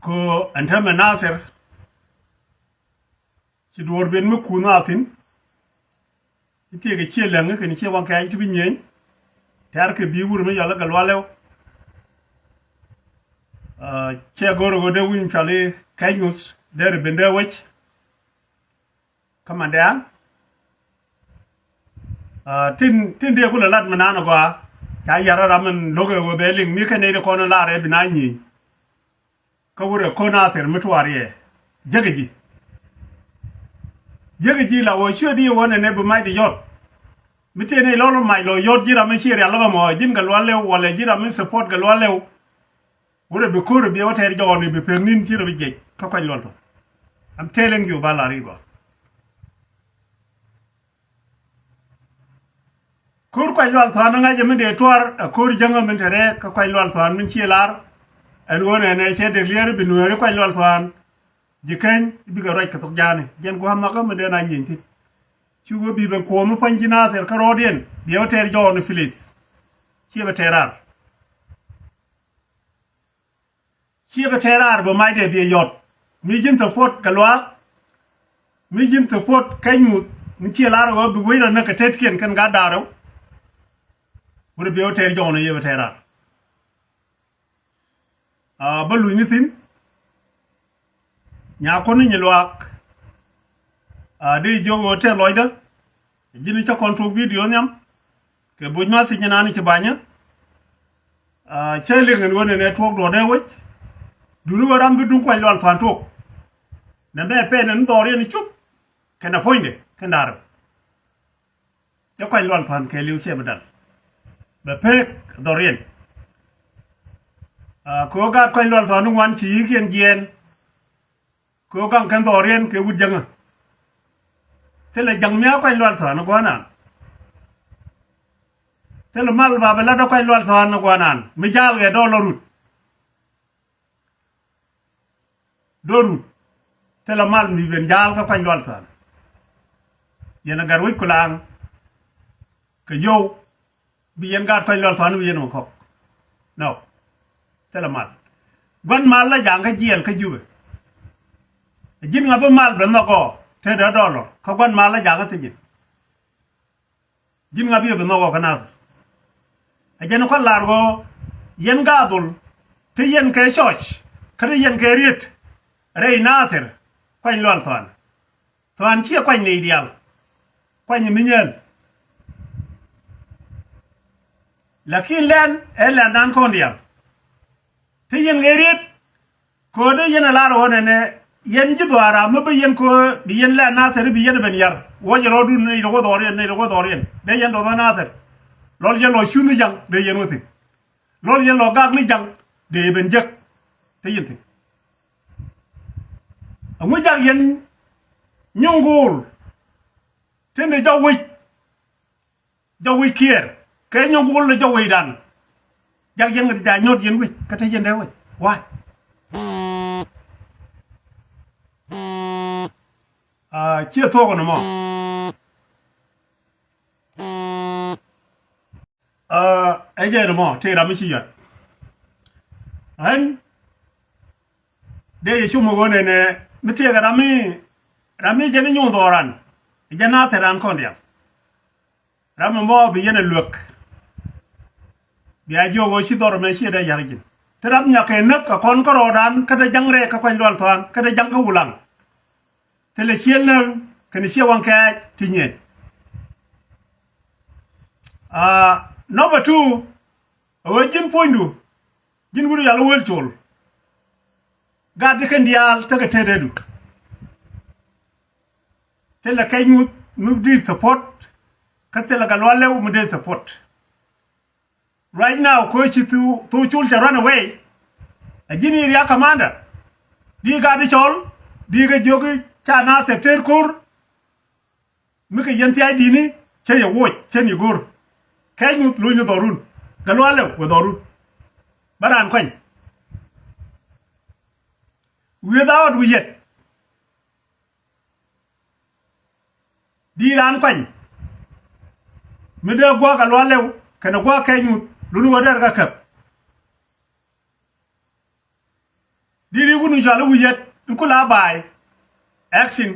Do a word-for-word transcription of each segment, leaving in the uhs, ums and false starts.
Kɛ ɛn täämɛ Nathir, ci duɔ̱ɔ̱r ben mi kuuth a thi̱n. Ci tiek kɛ ciɛ läŋ kɛn ciɛ waŋ kɛ̈ɛ̈c ti bi nyieny. Tɛ̈r kɛ bi̱i̱ wur mi yɔl i̱ Gatluak Lɛw. Cɛ go̱r ɣöö dee wi̱ny cɔal i̱ Kɛc Ŋuth dee rɛ ben dee wec. Kä man dee an tin tin dee kulɛ lat mi naan ɛ gɔaa. Ca yar ram min lo̱k ɛ ɣöö bɛ liŋ mi kɛn nɛy ti kɔn in lar ɛ bi na nyieny. Kä wurɛ ko̱n Nathir mi tuaar yɛ. Jäkä ji̱. Jäkä ji̱ la wä ciöt i̱ wä nɛnɛ bi mac di yɔt. Mi tëë ni lɔl mac lɔ yɔt ji̱ ram mi ci rial lɔ mɔ ji̱n Gatluak Lɛw walɛ ji̱ ram mi support Gatluak Lɛw. Wurɛ bi ko̱r bi wä tɛɛr jɔɔni bi pek ni̱n ci rɔ bi jiɛc kä Kuac Lual Thuan. I'm telling you ba la ri gɔaa. Ko̱r Kuac Lual Thuan ŋa̱cä min dee tuar ɛ ko̱r jäŋä min te rɛɛk kä Kuac Lual Thuan min ciɛ lar. Ɛn ɣöö nɛnɛ cɛ dek liɛɛr bi nueeri Kuac Lual Thuan. Ji̱ keny bikɛ ruac kɛ thok ja̱a̱ni jɛn gua̱a̱th nhɔkä min dee na nyieny thi̱n. Ci wee bi ben kuɔɔm mi pua̱ny ji̱ Nathir kä rɔɔdiɛn biɛ wä tɛɛr jɔɔni Phyllis. Ciɛ bɛ tɛɛr raar. Ciɛ bɛ tɛɛr raar bɛ macdɛ biɛ yɔt. Mi ji̱n thopot Gatluak. Mi ji̱n thopot Kɛc Ŋuth mi ciɛ lar ɣöö bi wec rɔ näk kɛ tetkiɛn kɛn gat da̱rä. Wurɛ biɛ wä tɛɛr jɔɔni yɛ bɛ tɛɛr raar. Bä luny ni thi̱n. Nyakuɔn ni nyi luaak. Dee jiök ɣöö tɛth lɔcdä. Ji̱n cä kɔn tuɔɔk bidio nhiam kɛ buc ma thiec naan ci banyä. Cä liŋ ɛn ɣöö nɛnɛ tuɔɔk duɔ̱ɔ̱r dee wec. Duŋni ɣöö ram bi duŋ Kuac Lual Thuan tuɔɔk. Nɛmɛ pɛn ɛn dhɔriɛn cup kɛnɛ puɔ̱nydɛ kɛn da̱rä. Cä Kuac Lual Thuan kɛɛliw ciɛ bi dal. Bɛ pek dhɔriɛn. Kɛ ɣöö gaat Kuac Lual Thuan ni ŋuan ci yi̱kiɛn jiɛɛn. Kɛ ɣöö gaŋ kɛn dhɔriɛn kɛ wut jäŋä. Thilɛ ja̱ŋ mi a Kuac Lual Thuan ni gua̱a̱nan. Thilɛ mal ba bɛ lat a Kuac Lual Thuan ni gua̱a̱nan mi ja̱a̱l kɛ dɔɔl lɔ rut. Do̱r wut thilɛ mal mi ben ja̱a̱l kä Kuac Lual Thuan. Yɛn a gat wec kulaŋ kɛ yio̱w bi yɛn gaat Kuac Lual Thuan bi yɛn mɛ kɔk. Nɔ thilɛ mal. Gua̱n mal la ja̱a̱ŋ kä jiɛɛl kä Jubɛ. Ji̱n ŋa bi mal ben nhɔk ɔ te dee dɔlɔ kä gua̱n mal la ja̱a̱ŋ kä thi̱ji̱n. Ji̱n ŋa bi ɛ bi nhɔk ɔ kä Nathir. Ɛ jɛn kɔn lar ɣöö yɛn gaathdhol te yɛn kɛ church kä te yɛn kɛ riet rɛy Nathir. Kuany Lual Thuan. Thuan ciɛ kuany nɛy diaal. Kuany mi nyɛɛl. Lakin lɛn ɛ lɛn nan kɔn diaal. Te yɛn kɛ riet Köö dee yɛn a lar ɣöö nɛnɛ yɛn ji̱ dhuaar a mi bi yɛn köö bi yɛn lɛ Nathir bi yɛn ben yar. Wä jɛ rɔɔdun ni rɛ wä dhɔriɛn ni rɛ wä dhɔriɛn dee yɛn dɔth a Nathir. Lɔl yɛn lɔ cuth ni ja̱ŋ dee yɛn wä thi̱n. Lɔl yɛn lɔ gak ni ja̱ŋ dee ben jek. Te yɛn thi̱n. Aŋu jak yɛn nyuŋ guul. Tin di jɔk wi̱c. Jɔk wi̱c kiɛɛr kɛ nyɔk wul lɛ jɔk wi̱cdan. Jak yɛn kɛ ti ca nyɔt yɛn wi̱c kä te yɛn dee wi̱c. Why? Ciɛ thuɔk nɔmɔ. Ɛ jɛ nɔmɔ tëë ram mi ci yɔt. Ɣän dee yɛ cum ɣöö nɛnɛ mi tëëkɛ ram mi ram mi jɛn inyuun dhɔran. Jɛn a thɛran kɔn diaal. Ram ɛmɔ bi yɛn ɛ luek. Bia jiök ɣöö ci dhɔr ɛmɛ ciɛ dee ya̱r ji̱n. Thil ram nyakɛ näk kɛ kɔn kärɔɔdan kä te ja̱ŋ rɛɛk kä Kuany Lual Thuan kä te ja̱ŋ kä Wulaŋ. Thilɛ ciɛ läŋ kɛnɛ ciɛ waŋ kɛɛc ti nyieny. Number two, ɛ ɣöö ji̱n puɔ̱nydu ji̱n wut yal wäl col. Gat di kɛn diaal tekɛ tetdädu. Thilɛ kɛc ŋuth mi dee support. Kä thilɛ kɛ lual lɛw mi dee support. Right now köö ci thuk col cɛ run away. A ji̱n area commander di gat di cɔl di kɛ jiök ca Nathir tëër ko̱r. Mi kɛ yɛn thia̱a̱c di̱i̱ni cä yɛ woc cä ni go̱r. Kɛc ŋuth lo̱cni dhɔrun. Kɛ lual lɛw wä dhɔrun. Bä raan kuany. Without wi̱i̱ yɛt. Di̱i̱t raan kuany. Mi dee gua̱a̱k a lual lɛw kɛnɛ gua̱a̱k kɛc ŋuth luni wä dɛr kä käp. Di̱t yɛ wun cual i̱ wi̱i̱ yɛt in ku la ba̱a̱y. Action.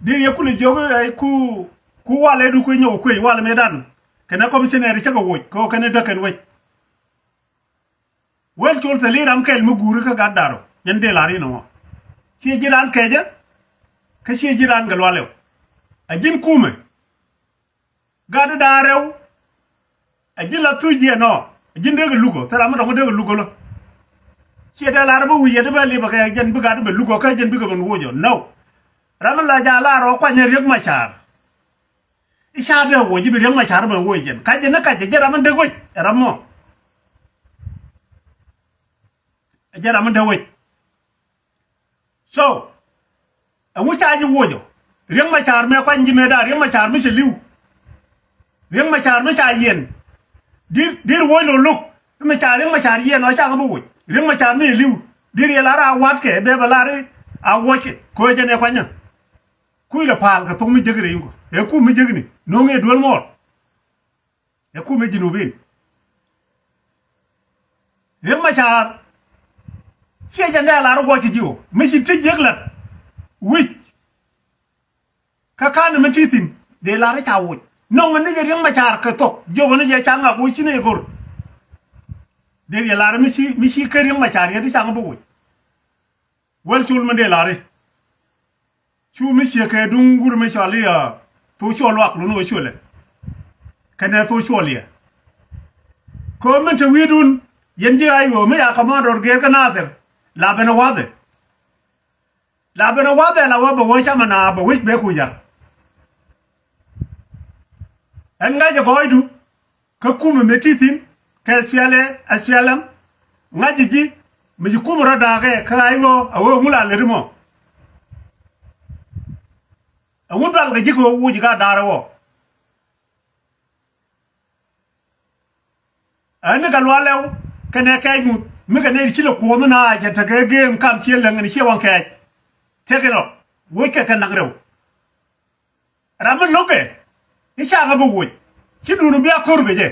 Di̱t yɛ kun i̱ jiök i̱ ku, ku walɛ du kui̱ nyɔk kui̱ walɛ mëëdan. Kɛnɛ commissioner cä kɛ woc kɛ kɛnɛ däk kɛn wec. Wel col thil i̱ ram kɛl mi guuri kä gat da̱r ɔ yɛn dee la̱r in ɔ. Ciɛ ji̱ raan kɛcä. Kä ciɛ ji̱ raan kɛ lualɛ ɔ. Ɛ ji̱n kumɛ. Gat da̱r rɛw. Ɛ ji̱n la thuc diɛ nɔ. Ɛ ji̱n dee kɛ luk ɔ thil ram mi dɔ̱ŋ dee kɛ luk ɔ lɔ. Ciɛ dee la̱r bi wi̱i̱ yɛt bɛ lip ɛ kɛ jɛn bi gat bɛ luk ɔ kä jɛn bikɛ ben woc ɔ nɔ. Ram mi la ja̱ la̱r ɔ kuanyɛ Riek Macar. I̱ ca dee woc i̱ bi Riek Macar mɛ woc jɛn kac jɛn i̱ kac jɛ jɛ ram in dee wec ɛ ram mɔ. Ɛ jɛ ram in dee wec. So ɛŋu ca ji̱ woc ɔ? Riek Macar mɛ kuany ji̱ mɛ da̱a̱ Riek Macar mi cɛ li̱w. Riek Macar mi ca yiɛn. Di̱r di̱r woc lo̱ lo̱k mi ca Riek Macar yiɛn ɔ ca ŋä bi woc Riek Macar mi cɛ li̱w. Di̱r yɛ lar a wa̱tkɛ bɛ bɛ lar i̱ a wockɛ ko̱ jɛn ɛ kuanyä. Kui̱ lɛ pa̱a̱l kɛ thok mi jek rɛy i̱ ŋukä ɛ kum mi jek ni no̱o̱ŋ ɛ duel muɔɔr. Ɛ kum ɛ Jinubin. Riek Macar ciɛ jɛn dee lar i̱ guɔc kɛ ji̱ ɣöö mi ci ti jiäk la̱t wi̱c. Kä ka̱n mi ti thi̱n dee lar i̱ ca woc nɔŋ ni jɛ Riek Macar kɛ thok jiök ni jɛ ca ŋak woc ci ni jɛ go̱r. Dee riɛ lar i̱ mi ci mi ci kä Riek Macar yet i̱ ca ŋä bi woc. Wel col mi dee la̱ri. Cu mi ciek kɛ duŋ wur mi cɔal i̱ thok cuɔl luak lun wä cuɔlɛ. Kɛnɛ thok cuɔl yɛ. Kɛ ɣöö min te wi̱i̱dun yɛn ji̱ a i̱ ɣöö mi ca kɔmandɔr gɛɛr kä Nathir. La ben ɛ wa̱thɛ. La ben ɛ wa̱thɛ la wä bɛ wä camɛ na bɛ wec bɛ ku jar. Ɛn ŋa̱cɛ gɔɔydu. Kä kumɛ mëë ti thi̱n kɛ S P L A, S P L M. Ŋa̱c ji̱ ji̱ mi ci kumɛ rɔ da̱a̱kɛ kä a i̱ ɣöö a ɣöö ŋu la lät i̱ mɔ. Ɛŋu dual kɛ ji̱ kɛ ɣöö wuc gat da̱a̱r ɛ wä. Ɛn ni kɛ lual lɛw kɛnɛ kɛɛc ŋuth mi kɛ nɛy ci lɛ kuɔth ni na jɛ tekɛ geem kam ciɛ läŋ ɛn ciɛ waŋ kɛɛc. Tëk inɔ woc kɛ kɛ naŋ rɛw. Ram mi lo̱kɛ i̱ ca ŋä bi woc ci duun bi a ko̱r kɛ jɛ.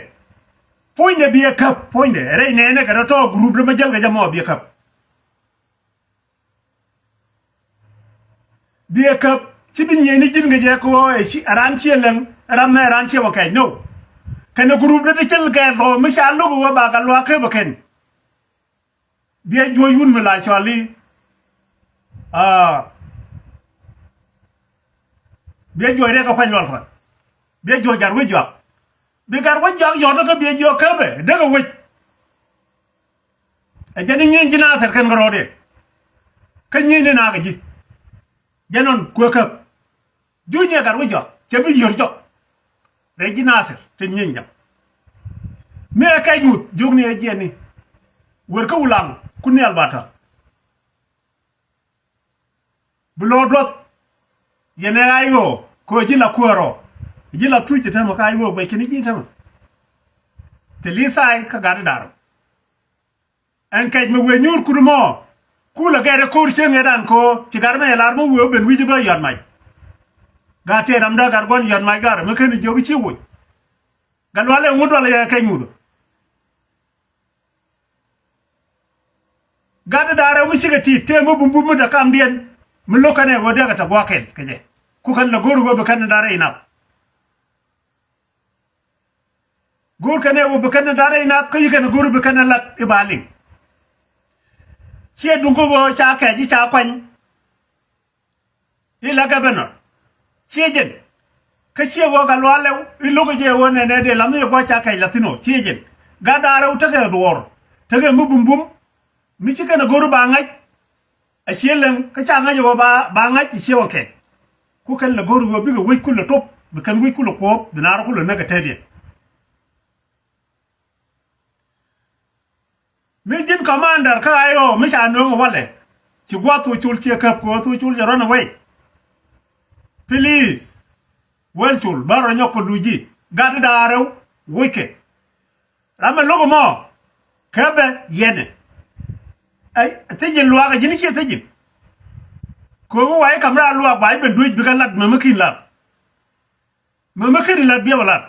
Puɔ̱nydɛ bi ɛ käp puɔ̱nydɛ rɛy nɛɛnɛ kɛ rɔ tɔ̱ group dä mi jäl kɛ jɛ mɔ bi ɛ käp. Bi ɛ käp ci bi nyieen ni ji̱n kɛ jɛ kɛ ɣöö ɛ ci ɛ raan ciɛ läŋ ɛ ram mɛ ɛ raan ciɛ wä kɛɛc no. Kɛnɛ group dä ti cäl kɛɛl kɛ ɣöö mi ca lo̱k ɛ ɣöö ba kɛ luaak käp ɛ kɛn. Biɛ juɔc wun mi la cɔal i̱ aa. Biɛ juɔc rɛk kɛ kuany lual thɔt. Biɛ juɔc gat wec juak. Bi gat wec juak yɔt kä biɛ jiɔk käpɛ dee kɛ wec. Ɛ jɛn i̱ nyieny ji̱ Nathir kɛn kɛ rɔɔdiɛn. Kä nyieny ni nakä ji̱ jɛn nɔn kuɛ käp. Juuc ni ɛ gat wec jɔak cɛ bi yiör jɔk. Rɛy ji̱ Nathir tin nyieny jam. Mi ɛ kɛc ŋuth jiök ni ɛ jiɛn ni. Wer kä Wulaŋ kun nhial ba ta̱. Bi lo̱o̱ duɔth. Yɛn ɛ a i̱ ɣöö kɛ ɣöö ji̱ la kuäär ɔ. Ji̱ la thuc ɛ tämɛ ka i̱ ɣöö guɛc kɛn ji̱ tämɛ. Thil i̱ thaay kä gat i̱ da̱r ɔ. Ɛn kɛc mi wëë nyuur kut mɔ. Kulɛ gɛr ɛ ko̱r cieŋ ëëdan ko̱ ci gat mɛ lar mi wëë ben wi̱c bä yɔt mac. Gat tëë ram dee gat gua̱n yɔt mac gat mi ken jiök ci woc. Gat lualɛ ŋut dualɛ yɛ kɛc ŋuth. Gat da̱rɛ mi cikɛ ti̱i̱t tëë mi bumbum mi dee kamdiɛn. Mi lo̱k kɛn ɛ ɣöö dee kɛ te gua̱a̱kɛn kɛ jɛ. Ku kɛn lɛ go̱r ɣöö bi kɛn da̱rɛ inath. Go̱o̱r kɛn ɛ wä bi kɛn da̱rɛ inath kä yi kɛn go̱o̱r bi kɛn lat i̱ ba liŋ. Ciɛ duŋ kä wä ca kɛc i̱ ca kuany. I̱ la gɛbɛnɔ ciɛ jɛn. Kä ciɛ wä ka lualɛ i̱ lo̱k jɛ wä nɛnɛ dee lam i̱ gua̱c ca kɛc la thi̱n ɔ ciɛ jɛn. Gat da̱rɛ wä tekɛ duɔ̱ɔ̱r tekɛ mi bumbum. Mi ci kɛn go̱o̱r ba ŋa̱c. A ciɛ leŋ kä ca ŋa̱c ɛ wä ba ba ŋa̱c ɛ ciɛ wä kɛc. Ku kɛn lɛ go̱r ɣöö bikɛ wec kulɛ top bi kɛn wec kulɛ kuɔth bi naar kulɛ näk ɛ tɛtdiɛn. Mi ji̱n commander kä I O mi ca nööŋ ɛ walɛ. Ci gua̱th thok col ciɛ käp kɛ ɣöö thok col cɛ run away. Please. Wel col bä rɔ nyɔk kɛ luc ji̱ gat i̱ da̱a̱ rɛw. Wec kɛ ram ɛ lo̱k ɛmɔ. Kɛ bɛ yɛnɛ. Ɛ thiec in luaak ɛ ji̱n i̱ ciɛ thiec in. Köömi wa i̱ ka̱m raar luaak ba i̱ ben duec bikɛ lat mämi ki̱n lat. Mämi ki̱n lat biɛ wä lat.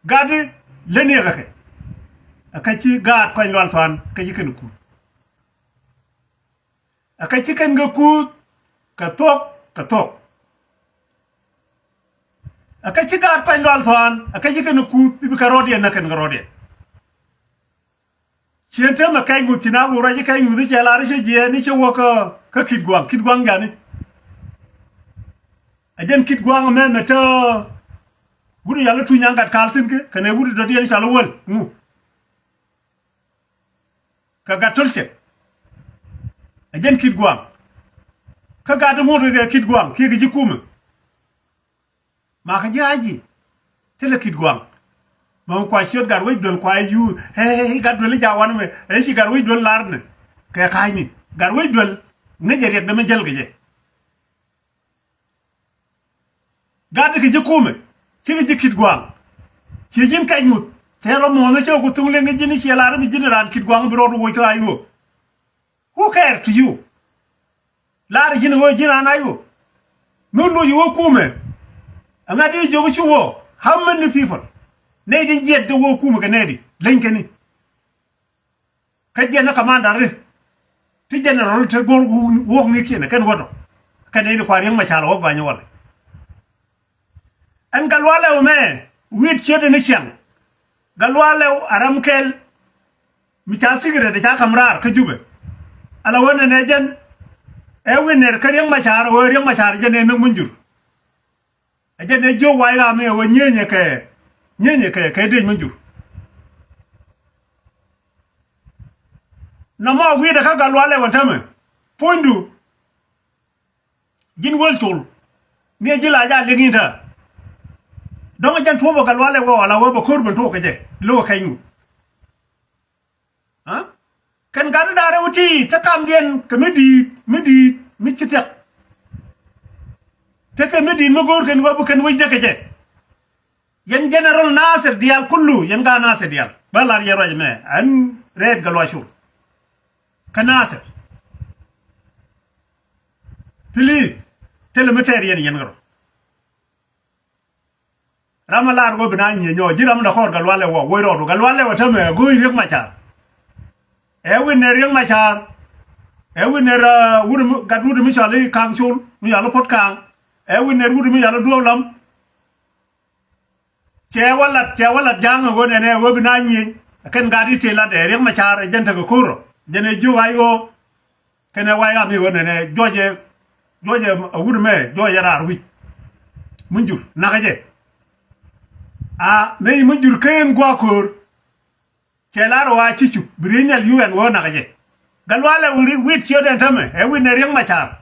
Gat i̱ leni ɛ kɛ kɛ. Ɛ kä ci gaat kuany lual thuan kä ci kɛn kur. Ɛ kä ci kɛn kɛ kuuth kɛ thuɔ̱k kɛ thuɔ̱k. Ɛ kä ci gaat kuany lual thuan, ɛ kä ci kɛn kɛ kuuth bi bi kɛ rɔɔdiɛn nä kɛn kɛ rɔɔdiɛn. Cien täämɛ kɛc ŋuth ci na wur ruac ci kɛc ŋuth i̱ cɛ lar i̱ cɛ jiɛɛn i̱ cɛ wä kä, kä Kit Guaŋ, Kit Guaŋ jani. Ɛ jɛn Kit Guaŋ mɛ mɛ te wut i̱ yal i̱ tuny an gat kal thi̱n kä kɛnɛ wut i̱ dɔ̱diɛn i̱ cal i̱ wäl ŋu. Kɛ gat töl cɛ. Ɛ jɛn Kit Guaŋ. Kä gat i̱ ŋuɔ̱t kɛ Kit Guaŋ kiɛ kɛ ji̱ kumɛ. Makä ji̱ a ji̱ thilɛ Kit Guaŋ. Mɛ kua ciöt gat wec duel kua yu. Ɛ gat duel i̱ jawanɛ mɛ ɛ ci gat wec duel lar nɛ. Kɛ ka̱cni gat wec duel ŋäc ɛ riɛk dämɛ jäl kɛ jɛ. Gat kɛ ji̱ kumɛ cikɛ ji̱ Kit Guaŋ. Ci ji̱n kɛc ŋuth cɛ rɔ muɔ̱ɔ̱n cɛ ku thuŋ liŋ ji̱n i̱ ciɛ lar i̱ bi ji̱n raan Kit Guaŋ bi rɔɔd woc kä a yu. Who care to you? Laar ji̱n ɣöö ji̱n an a yu. Mi luc ɣöö kumɛ. Ɛŋa di jiök cu ɣöö how many people? Nɛy di jiɛt di ɣöö kumɛ kɛ nɛy di leny kɛn i̱. Kä jiɛn ni kamandari ti general ti go̱r wuɔ̱k ni kiɛn kɛn wädɔ. Kɛn nɛy di kua Riek Machar ɣöö bany walɛ. Ɛn Gatluak Lɛw mɛ wi̱i̱t ciötdɛ ni ciaŋ. Gatluak Lɛw a ram kɛl mi ca secret ca ka̱m raar kä Jubɛ. Ala wen ɛn ɛ jɛn ɛ wi̱n nɛr kä Riek Machar ɛ wee Riek Machar jɛn ɛ näk mi jur. Ɛ jɛn ɛ jiök wa̱i̱ ɣaam ɛ wee nyienyɛ kɛ nyienyɛ kɛ kɛ dec mi jur. Nɔmɔ wi̱i̱dɛ kä Gatluak Lɛw ɛn tämɛ puɔ̱nydu. Ji̱n wäl col ni ɛ ji̱ la ja liŋ in tää. Dɔ̱ŋ ɛ jɛn tuɔ̱pɛ Gatluak Lɛw wä wala wä bɛ ko̱r ben tuɔk kɛ jɛ lo̱k ɛ kɛny ŋu. Kɛn gat i̱ da̱a̱ rɛw ti te kamdiɛn kɛ mi di̱i̱t mi di̱i̱t mi ci thiak. Te kɛ mi di̱i̱t mi go̱o̱r kɛn wä bi kɛn wec dee kɛ jɛ. Yɛn general Nasir diaal kulu yɛn gaat Nasir diaal bä lar yɛn ruac mɛ ɛn rɛɛt Gatluak Col. Kä Nasir. Please thilɛ mi tɛɛr yɛn yɛn kärɔ. Ram a lar ɣöö bi na nyiee nyɔɔ ji̱ ram dɛ kɔɔr Gatluak Lɛw wä wec rɔɔdu Gatluak Lɛw wä tämɛ ɛ go̱o̱c Riek Machar. Ɛ wi̱n nɛ Riek Machar. Ɛ wi̱n nɛ gat wut mi cɔal i̱ Kaŋ Col mi cɔal i̱ Puɔt Kaŋ. Ɛ wi̱n nɛ wut mi cɔal i̱ Duɔ̱ɔ̱p Lam. Cɛ wä lat cɛ wä lat ja̱a̱ŋ ɛ ɣöö nɛnɛ ɛ ɣöö bi na nyiee. Ɛ kɛn gat i̱ tëë lat ɛ Riek Machar ɛ jɛn tekɛ ko̱r rɔ jɛn ɛ jiök a i̱ ɣöö. Kɛnɛ wa̱i̱ ɣam i̱ ɣöö nɛnɛ juɔcɛ juɔcɛ a wut mɛ juɔcɛ raar wi̱c. Mi jur nakä jɛ. A nɛy mi jur ken gua̱a̱k ko̱o̱r. Cɛ lar ɣɔaa ci cuk bi ri̱i̱nyal yu ɛn ɣöö nakä jɛ. Gatluak Lɛw wi̱i̱t ciötdɛn tämɛ ɛ wi̱n ɛ Riek Machar.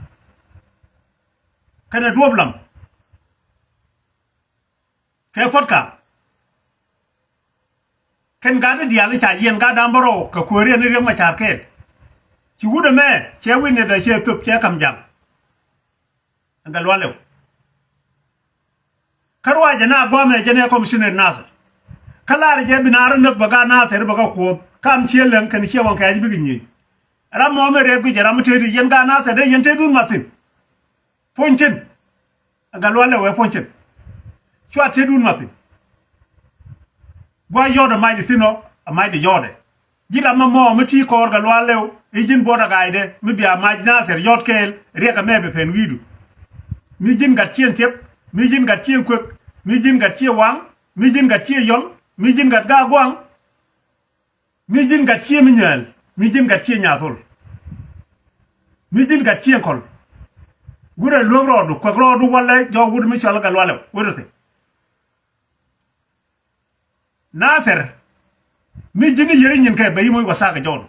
Kɛnɛ Duɔ̱ɔ̱p Lam. Kɛ Puɔt Kaŋ. Kɛn gat i̱ diaal i̱ ca yiɛn gat da̱ŋ bärɔw kɛ kuääriɛn i̱ Riek Machar kɛɛl. Ci wut ɛmɛ cɛ wi̱n ni dhɛ cɛ thöp cɛ ka̱m ja̱ŋ. Ɛn Gatluak Lɛw. Kä ruac jɛ na gua̱a̱mɛ jɛ nɛ commissioner Nasir. Kä lar jɛ bi naar näk bɛ gat Nasir bɛ kɛ kuɔth kam ciɛ läŋ kɛn ciɛ waŋ kɛɛc bikɛ nyieny. Ram mɔ mɛ rɛp ki jɛ ram mi tëëdi yɛn gat Nasir dee yɛn tëëdun mathin. Puɔ̱ny cin. Ɛ Gatluak Lɛw ɛ puɔ̱ny cin. Cua tetdun mathi. Gua̱c yɔ̱t ɛ mac ɛ thi̱n ɔ ɛ mac di yɔ̱t ɛ. Ji̱ ram mɛ mɔ mi ti kɔɔr Gatluak Lɛw i̱ ji̱n buɔt ɛ ga̱a̱cdɛ mi bia mac Nasir yɔ̱t kɛɛl riɛk ɛmɛ bɛ pɛn wi̱i̱du. Mi ji̱n gat cieŋ thiep mi ji̱n gat cieŋ kuek mi ji̱n gat cieŋ waŋ mi ji̱n gat cieŋ yɔl mi ji̱n gat gaak gua̱a̱ŋ. Mi ji̱n gat cië mi nyääl mi ji̱n gat cië nyathol. Mi ji̱n gat cië kɔl. Wurɛ luäk rɔɔdu kuɛk rɔɔdu walɛ jɔɔk wut mi cɔal Gatluak Lɛw wut thi̱n. Nasir mi ji̱n i̱ yier inyin kɛ bɛ yi moc wathakɛ jɔɔdu.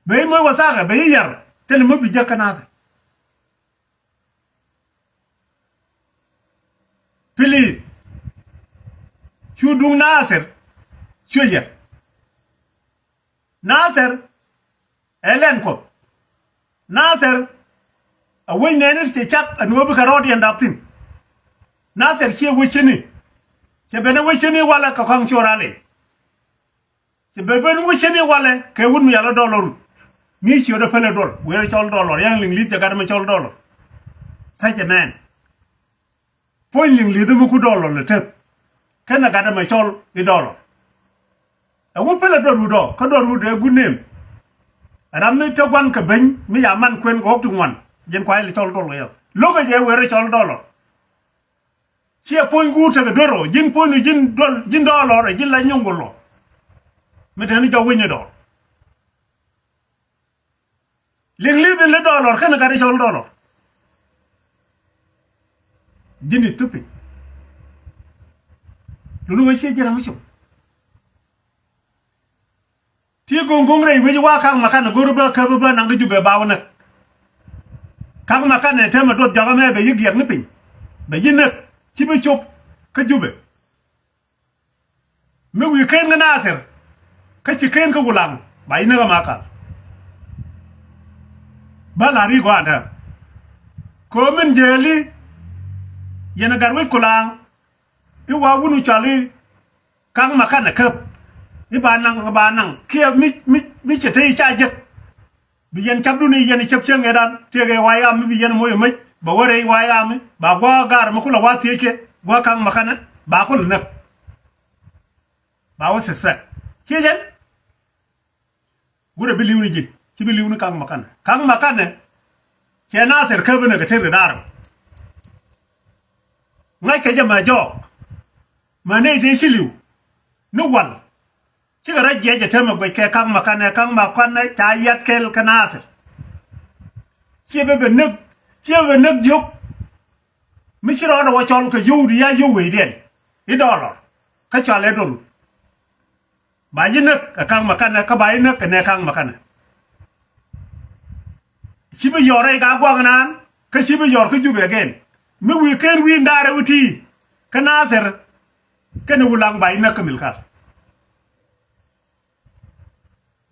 Bɛ yi moc wathakɛ bɛ yi yar thilɛ mi bi jäk kä Nasir. Please. Cu duŋ Nasir. Cuɛ yɛr. Nasir. Ɛ lɛn kuɔth. Nasir. A wec nɛɛni cɛ cak a nuɔ̱ɔ̱pi kɛ rɔɔd yɛn dap thi̱n. Nasir ciɛ wec cini. Cɛ ben a wec cini walɛ kɛ kɔaŋ cuɔr alɛ. Ci bɛ ben wä ceni walɛ kɛ wut mi yalä dɔlɔr. Mi ciötdä pälɛ dɔl wëë cɔl dɔlɔr ya̱ŋ liŋ li̱th jɛ gat mi cɔl dɔlɔr. Such a man. Puɔ̱ny liŋ li̱th mi ku dɔlɔr lɛ teth. Kɛnɛ gat mi cɔl i̱ dɔlɔr. Ɛ wut pälɛ dɔl wut ɔ kä dɔl wut ɛ good name. Ram mi te gua̱n kɛ beny mi ca man kuën kɛ ɣɔ̱k ti ŋuan. Ji̱n kuay lɛ cɔl dol kɛ yɔ. Lo̱kɛ jɛ wëë rɔ cɔl dɔlɔ. Ciɛ puɔ̱ny guur tekɛ duer rɔ. Ji̱n puɔ̱ny ji̱n dɔl, ji̱n dɔlɔ rɔ, ji̱n la nyuŋ gul rɔ. Mi teni jɔk wi̱ny ni dɔl. Liŋ li̱th in li dɔlɔ kɛn gat i̱ cɔl dɔlɔ. Ji̱n i̱ thupi. Luni wee ciɛ ji̱ ram mi cop. Ti go̱ŋ go̱ŋ rɛy wec wa ka̱ŋ makanɛ go̱r bä käp bä naŋ kä Jubɛ ba wä näk. Ka̱ŋ makanɛ temɛ duɔth jɔkä mɛ bɛ yi giɛk ni piny. Bɛ ji̱ näk ci bi cop kä Jubɛ. Mi wi̱i̱ ken kä Nathir kä ci ken kä Wulaŋ ba yi näk a makal. Bä la ri gɔaa däm. Kɛ ɣöö min jëëli yɛn a gat wec Kulaŋ i̱ wa wun cɔal i̱ Ka̱ŋ makanɛ käp i̱ ba naŋ, i̱ ba naŋ kiɛ mi, mi, mi cɛ te i̱ ca jek. Bi yɛn capdun i̱ yɛn i̱ cäp cieŋ ëëdan tëëkɛ wa yam mi bi yɛn moc i̱ mäc bɛ wä rɛy wa yam i̱ ba gua̱a̱k gaar mi kulɛ wa thiec kɛ gua̱a̱k Ka̱ŋ makanɛ ba kulɛ näk. Ba wä suspect ciec ɛn. Gurɛ bi li̱w ni ji̱n ci bi li̱w ni Ka̱ŋ makanɛ. Ka̱ŋ makanɛ cɛ Nathir käp inɛ kɛ tek ri da̱r. Ŋa̱c kɛ jɛ mɛ jɔɔk. Mɛ nɛy dee ci li̱w ni wal. Cikɛ rɔ jiɛc jɛ temɛ guɛc kɛ Ka̱ŋ makanɛ, Ka̱ŋ makanɛ ca yat kɛl kä Nathir. Ciɛ bɛ bɛ näk, ciɛ bɛ bɛ näk jiök. Mi ci rɔɔdɛ wä cɔl kɛ yio̱w di ya yio̱w wecdiɛn i̱ dɔlɔ kä cɔal ɛ dɔl. Ba ji̱ näk ɛ Ka̱ŋ makanɛ kä ba ji̱ näk ɛ nɛ Ka̱ŋ makanɛ. Ci bi yɔr rɛy Gaa Guaŋ naan kä ci bi yɔr kä Jubɛ again. Mi wi̱i̱ ken wi̱i̱ ndaarɛ wi̱i̱ ti kä Nathir kɛnɛ Wulaŋ ba ji̱ näk kä Milkal.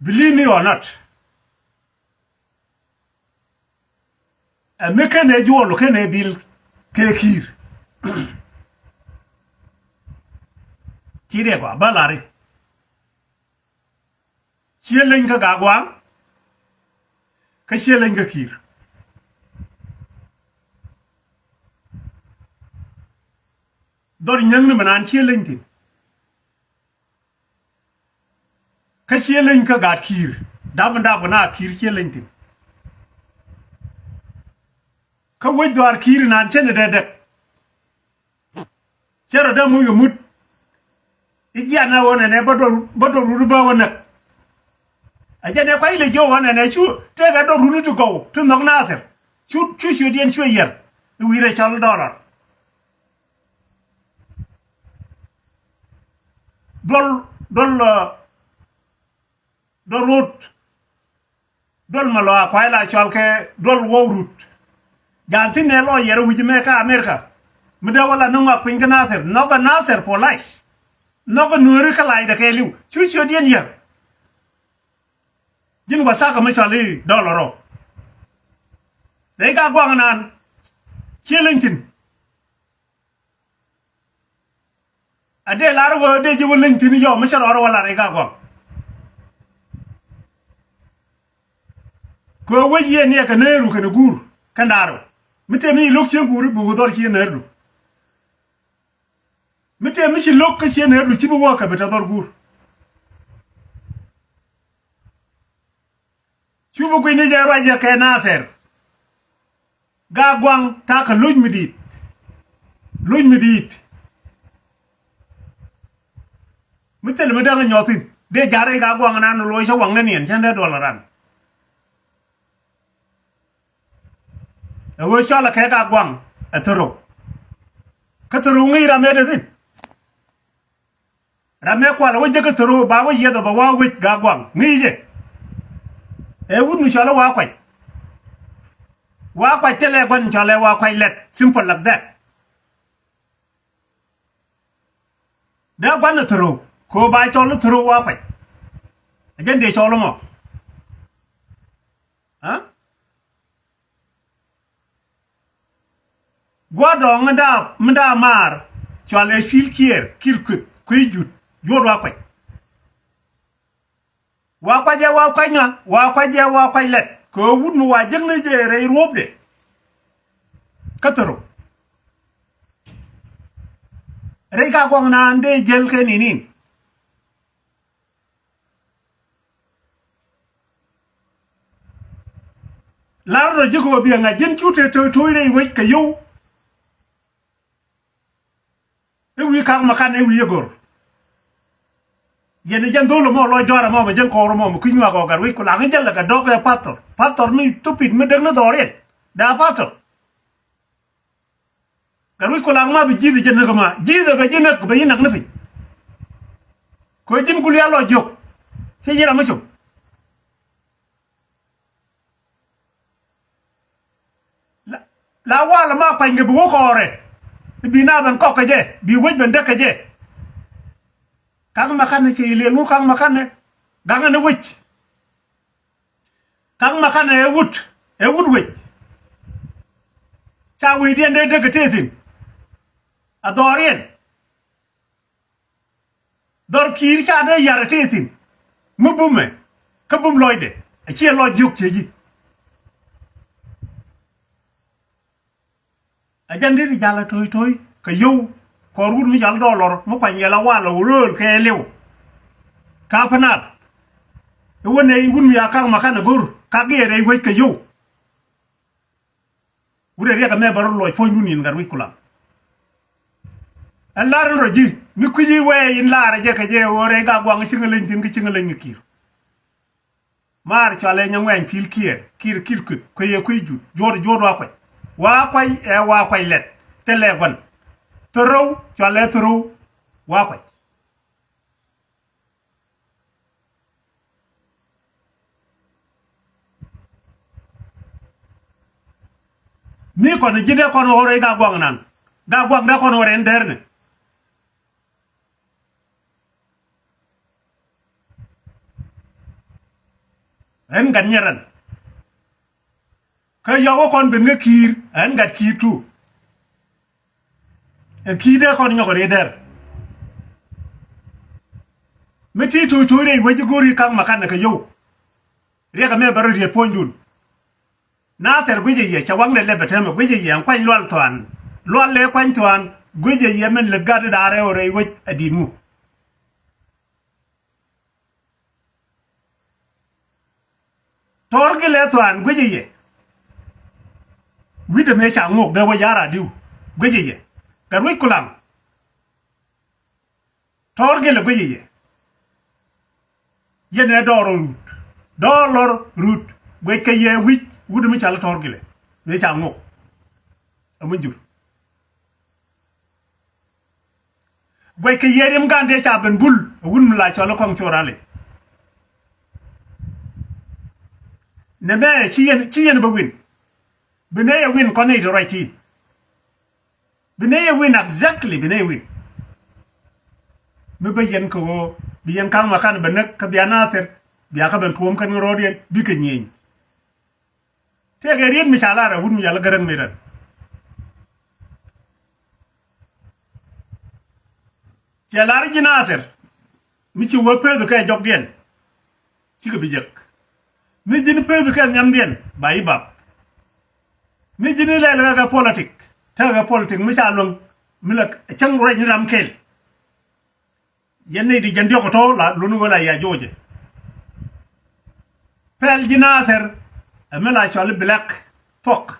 Believe me or not. Ɛ mi kenɛ juɔl kenɛ bil kɛ Kiir. Ci riɛk wa bä lari. Ciɛ leny kä Gaa Guaŋ kä ciɛ leny kä Kiir. Dhɔr nyäŋni mi naan ciɛ leny thi̱n. Kä cië leny kä gaat Kiir. Dap mi dap kɛ na Kiir cië leny thi̱n. Kä wec dhɔaar Kiir inan cä ni dee dek. Cä rɔ dee muc kɛ mut. I̱ jian ɛ ɣöö nɛnɛ bä dɔr, bä dɔr runi bä wä näk. Ɛ jɛn ɛ kuac lɛ jiök ɣöö nɛnɛ cu tëëkɛ dɔr runi ti gɔw ti nhɔk Nathir. Cu, cu ciötdiɛn cuɛ yiɛr i̱ wi̱i̱ rɛy cɔl dɔlɔr. Duɔl, duɔl, uh, duɔl rut. Duɔl mɛ lɔ a kuay la cɔal kɛ duɔl Wɔw Rut. Jan thin nɛ lɔ yɛr wi̱c mɛ kä America. Mi dee wä la ni ŋɔak piny kä Nathir. Nhɔkɛ Nathir for life. Nhɔkɛ Nuääri kä lacdɛ kɛɛliw. Cu ciötdiɛn yɛr. Ji̱n wathaka mi cɔal i̱ dɔlɔr rɔ. Rɛy Gaa Guaŋ naan. Cië leny thi̱n. A dee lar wä dee ji̱ wä leny thi̱n yɔw mi cä rɔɔdɛ wä lar i̱ Gaa Guaŋ. Kɛ wä wec yɛ niɛ kɛ neeru kɛnɛ guur kɛn da̱r wä. Mi tëë mi ci lo̱k cieŋ guur i̱ bi wä dhɔr ci neerdu. Mi tëë mi ci lo̱k kä ci neerdu ci bi wä kɛ bi te dhɔr guur. Cu bi gui̱ni jɛ ruac jɛ kɛ Nathir. Gaa Guaŋ takä lo̱c mi di̱i̱t. Lo̱c mi di̱i̱t. Mi thil mi däŋ nyɔthin dee ja̱r i̱ Gaa Guaŋ nan lo̱c cä waŋ ni niɛn cä dee duɔl ran. Ɛ ɣöö cɔl ɛ kɛ Gaa Guaŋ ɛ thärou. Kä thärou ŋi̱i̱c ram ëë dee thi̱n. Ram mëë kual wä jek kä thärou ba wä yieth ɔ ba wa wec Gaa Guaŋ ŋi̱i̱cɛ. Ɛ wut mi cɔl ɛ wa kuac. Wa kuac thilɛ gua̱n cɔl ɛ wa kuac lɛt, simple like that. Dee gua̱n ɛ thärou kɛ ɣöö ba cɔl ɛ thärou wa kuac. Ɛ jɛn dee cɔl ɛmɔ. Aa? Gua̱dɔɔŋ mi daap mi daap maar cɔal ɛ Cuil Kiɛɛr Kiir Kueth kui̱ Jut juɔ̱t wa kuac. Wa kuac ɛ wa kuac ŋa wa kuac ɛ wa kuac lɛt kɛ ɣöö wut mi wa jiäkni jɛ rɛy ruɔ̱pdɛ. Kä thärou rɛy Gaa Guaŋ naan dee jäl kɛ ni̱ni̱n. Lar rɔ ji̱ kɛ ɣöö biɛ ŋa̱c ji̱n cu te to̱c to̱c rɛy wec kɛ yio̱w. I̱ wi̱i̱ ka̱k ma ka̱n i̱ wi̱i̱ i̱ go̱r. Yɛn i̱ jɛn dho̱l ɛmɔ lɔc dɔaar ɛmɔ mɛ jɛn kɔɔr ɛmɔ mɛ kui̱ nyuak ɔ Gatwec Kulaŋ i̱ jälɛ kɛ dɔ̱k ɛ pathɔr. Pathɔr mi thupit mi däk ni dhɔriɛn. Dee a pathɔr. Gatwec Kulaŋ ma bi ji̱th ɛ jɛn näk ɛma. Ji̱th ɛ bɛ ji̱ näk bɛ ji̱ näk ni piny. Kɛ ji̱n Kuliɛl lɔ jiök. Cɛ ji̱ ram mi com. La, la walɛ ma kuanykɛ bi wä kɔɔrɛ. Bi na ben kɔk kɛ jɛ, bi wec ben däk kɛ jɛ. Ka̱ŋ ma kanɛ cɛ ilëë ŋu ka̱ŋ ma kanɛ. Gaŋɛ ni wec. Ka̱ŋ ma kanɛ ɛ wut, ɛ wut wec. Ca wecdiɛn dee däk kɛ tëë thi̱n. A dhɔriɛn. Dhɔr ki̱i̱r ca dee yar ɛ tëë thi̱n. Mi bumɛ kä bum lɔcdɛ a ciɛ lɔc jiök ciɛ ji̱. A jɛn dee ti jal a to̱y to̱y kɛ yio̱w. Kɔr wut mi jal dɔɔlɔr mi kuany yɛl a wal a wä rööl kɛ liw. Ka pä naat i̱ wä nɛy wut mi a kak ma kanɛ go̱r kak giɛɛr ɛ wec kɛ yio̱w. Wurɛ riɛk ɛmɛ bɛ rɔ luɔc puɔ̱nydun in Gatwec Kulaŋ. Ɛn lar in rɔ ji̱ mi kui̱ci wee in lar jɛ kɛ jɛ ɣöö rɛy Gaaguaŋ ciŋ ɛ leny thi̱n kä ciŋ ɛ leny kɛ Kiir. Maar cɔalɛ nyɛ ŋuɛny Kiir Kiir Kiir Kiir Kuith kuɛ yɛ kui̱ juut juɔ̱ɔ̱r juɔ̱ɔ̱r wa kuac. Wa kuac ɛ wa kuac lɛt thilɛ gua̱n. Thorow cɔalɛ thorow wa kuac. Mi kɔn ji̱ dee kɔn ɣɔr i̱ Gaaguaŋ nan. Gaaguaŋ dee kɔn ɣɔr in dɛrnɛ. Ɛn gat nyɛ rɛn. Kä yɔw wä kɔn ben kä Kiir ɛn gat Kiir tu. Ɛ Kiir dee kɔn nyɔk ri dɛr. Mi ti tu cu rɛy wec i̱ go̱ri ka̱ŋ ma kanɛ kɛ yio̱w. Riɛk ɛmɛ bɛ rɔ riet puɔ̱nydun. Nathɛr guic ɛ yɛ cɛ waŋdɛ lɛp ɛ tɛmɛ guic ɛ yɛ ɛn kuany lual thuan. Lual lɛ kuany thuan guic ɛ yɛ min lät gat i̱ da̱a̱r ɛ ɣöö rɛy wec ɛ di̱t ŋu. Tɔ̱r gilɛ thuan guic ɛ yɛ. Wi̱cdɛ mëë ca ŋok dee wä ya̱r a diw guic ɛ yɛ. Gatwec Kulaŋ. Tɔ̱r gilɛ guic ɛ yɛ. Yɛn ɛ dɔɔr rɔ rut. Dɔɔr lɔr rut. Guic kɛ yɛ wi̱c wut mi cal tɔ̱r gilɛ mëë ca ŋok. Ɛ mi jur. Guɛc kɛ yiëë riɛm ga̱a̱n dee ca ben bul ɛ wut mi la cɔl ɛ kɔŋ cuɔr alɛ. Nɛ mɛ ci yɛn ci yɛn bä win. Bi nɛ yɛ win kɔn nɛy ti ruac ti. Bi nɛ yɛ win exactly bi nɛ yɛ win. Mi bä yɛn kɛ ɣöö bi yɛn ka̱ŋ ma kan bɛ näk kä bia Nathir bia kä ben tuɔ̱ɔ̱m kɛn rɔɔdiɛn bikɛ nyieny. Tëëkɛ riet mi ca lar ɛ wut mi ca lä gäräŋ mi rɛn. Cɛ lar ji̱ Nathir mi ci wä peth kɛ jɔkdiɛn. Cikɛ bi jek mi ji̱n peth kɛ nhiamdiɛn ba i̱ bap. Mi ji̱n ilɛl kɛ kɛ politik tekɛ kɛ politik mi ca luäŋ mi la cäŋ ruac ni ram kɛl. Yɛn nɛy di jɛn diɔ̱k ɛ tɔ̱ la luni wä la ya jo̱o̱cɛ. Pɛl ji̱ Nathir ɛ mi la cɔl i̱ black pork.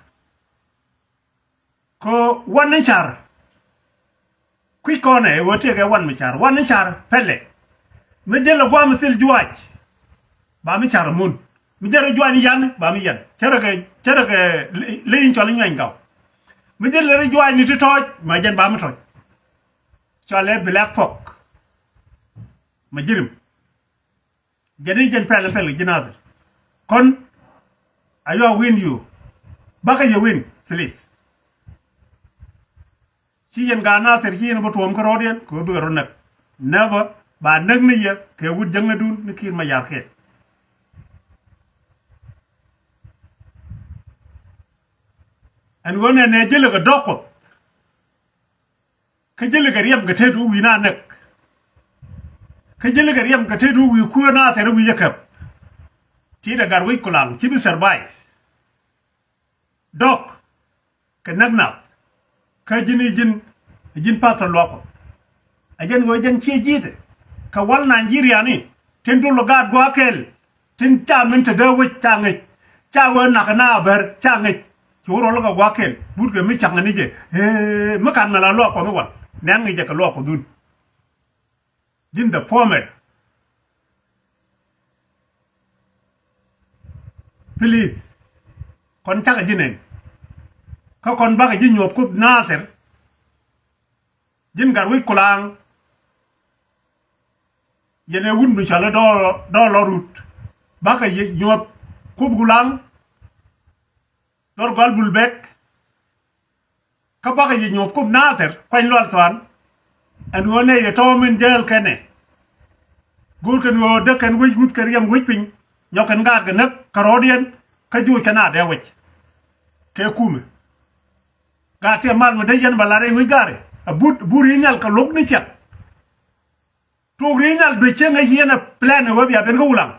Kɛ wan ni car kui̱c kɔnɛ ɛ ɣöö tëëkɛ wan mi car wan ni car pɛlɛ. Mi jälɛ gua̱a̱m thil juaac ba mi car mun. Mi jälɛ juaac ni yan ba mi yan cärɛ kɛ cärɛ kɛ ley in cɔl i̱ nyuany gaw. Mi jälɛ ri juaac ni ti tɔ̱ɔ̱c ma jɛn ba mi tɔ̱c. Cɔalɛ black pork. Ma jirim. Jɛn i̱ jɛn pɛl in pɛl kɛ ji̱ Nathir. Kɔn a yua win yu. Bakä yɛ win please. Ci yɛn gaat Nathir ci yɛn bä tuɔɔm kä rɔɔdiɛn kɛ ɣöö bikɛ rɔ näk. Never ba näk ni yɛ kɛ wut jäŋädun ni Kiir Mayar kɛɛl. Ɛn ɣöö nɛnɛ jälɛ kɛ dɔ̱k Kuɔth. Kä jälɛ kɛ riɛm kɛ tet wä wi̱i̱ na näk. Kä jälɛ kɛ riɛm kɛ tet wä wi̱i̱ kuäär Nathir wi̱i̱ jɛ käp. Ti dee Gatwec Kulaŋ ci bi survive. Dɔ̱k kɛ näk nath. Kä ji̱n i̱ ji̱n ji̱n pathɔ luaak Kuɔth. Ɛ jɛn ɣöö jɛn ciɛ ji̱thɛ kɛ wal Naijiria ni tin dul ɔ gaat gua̱a̱k kɛl. Tin ca min te dee wec ca ŋäc. Ca wee nak na bär ca ŋic. Ci wä rɔl kɛ gua̱a̱k kɛl but kɛ mi cak ŋɛ ni jɛ. Ee, mi kan mɛ la luak Kuɔth i̱ wal nɛn ŋic jɛ kɛ luak Kuɔth dhun. Ji̱n the format. Please. Kɔn cakɛ ji̱ nɛn. Kä kɔn bakɛ ji̱ nyuɔth Kuoth Nathir. Ji̱n gat wi̱c Kulaŋ. Yɛn ɛ wut mi cɔal i̱ Dɔɔl, Dɔɔl Lɔ Rut. Bakɛ ji̱ nyuɔth Kuoth Kulaŋ. Dhɔr gɔal Bul Bɛk. Kä bakɛ ji̱ nyuɔth Kuoth Nathir kuany Lual Thuan. Ɛn ɣöö nɛy tɔ̱ min jäl kɛnɛ. Go̱o̱r kɛn ɣöö däk kɛn wec wuth kɛ riɛm wec piny. Nyɔk kɛn gaat kɛ näk kɛ rɔɔdiɛn kä joc kɛn a dee wec. Kɛ kumɛ. Gaat tiɛ mal mi dee yɛn bɛ lar rɛy wec gaari. A but, but ri̱i̱nyal kɛ lo̱k ni ciɛk. Tuɔk ri̱i̱nyal duec cieŋ ɛ ci yɛn ɛ plan ɛ wee bia ben kä Wulaŋ.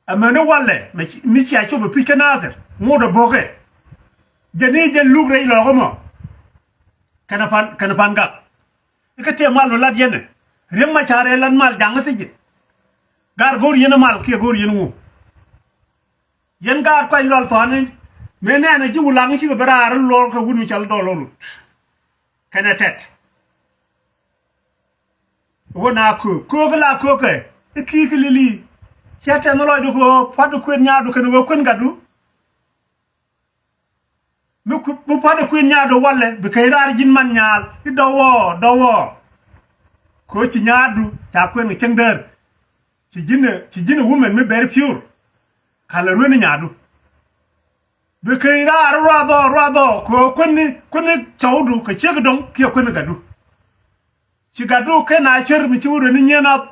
Amäni walɛ mi ci, mi cia cop ɛ pi̱c kä Nathir ŋot ɛ bo̱kɛ. Jɛn i̱ jɛn luk rɛy lɔɔk ɛmɔ. Kɛnɛ pan, kɛnɛ pan gak. Ikä tiɛ mal mi lat yɛn ɛ Riek Machar ɛ lat mal jaŋ ɛ thi̱ji̱n. Gar go̱o̱r yɛn ɛ mal kiɛ go̱o̱r yɛn ŋu. Yɛn gaat kuany Lual Thuan in mëë nɛɛnɛ ji̱ Wulaŋ cikɛ bi raar in luɔr kɛ wut mi cɔal Dɔɔl Lɔ Rut. Kɛnɛ tɛt. Wä na köök köök la köök kɛ i̱ ki̱i̱k i̱ lili. Ciɛ tɛn lɔcdu kɛ ɣöö pua̱tdu kuën nyaatdu kɛn ɣöö kuën gatdu. Mi ku, mi pua̱tdu kuën nyaatdu walɛ bi kɛy raar ji̱n man nyaal i̱ dɔwɔɔ dɔwɔɔ. Kɛ ɣöö ci nyaatdu ca kuën kɛ cäŋ däär. Ci ji̱n ɛ, ci ji̱n ɛ women mi bɛr piur. Kalɛ rueni nyaatdu. Bi keny raar ruath ɔ ruath ɔ kɛ ɣöö kuäni, kuäni cɔwdu kɛ ciek dɔ̱ŋ kiɛ kuäni gatdu. Ci gatdu ken a cuer mi ci wä rueni nyieen ath.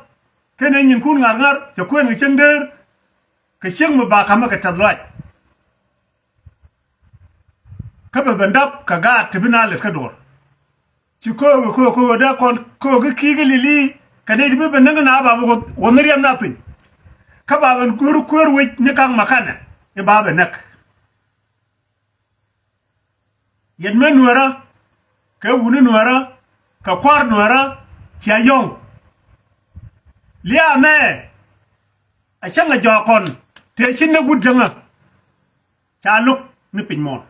Ken ɛ nyinkun ŋa̱r ŋa̱r cɛ kuën kɛ cieŋ dëër. Kɛ ciek mi ba ka̱mä kɛ tɛth lɔaac. Kä bɛ ben dap kɛ gaat ti bi na lɛt kä duɔ̱ɔ̱r. Ci köökɛ köök köök dee kɔn köök i̱ ki̱i̱k i̱ lili kɛ nɛy ti bi ben näk na ba bi wä, wä ni riɛm na thiny. Kä ba ben kueer kueer wec ni ka̱ŋ makanɛ i̱ ba ben näk. Yɛn mɛ nuäärä kɛ wuni nuäärä kɛ kua̱r nuäärä cia yɔ̱ŋ. Liaamɛ a cäŋ a jɔak kɔn tëë ci näk wut jäŋä. Ca lo̱k ni piny muɔ̱ɔ̱n.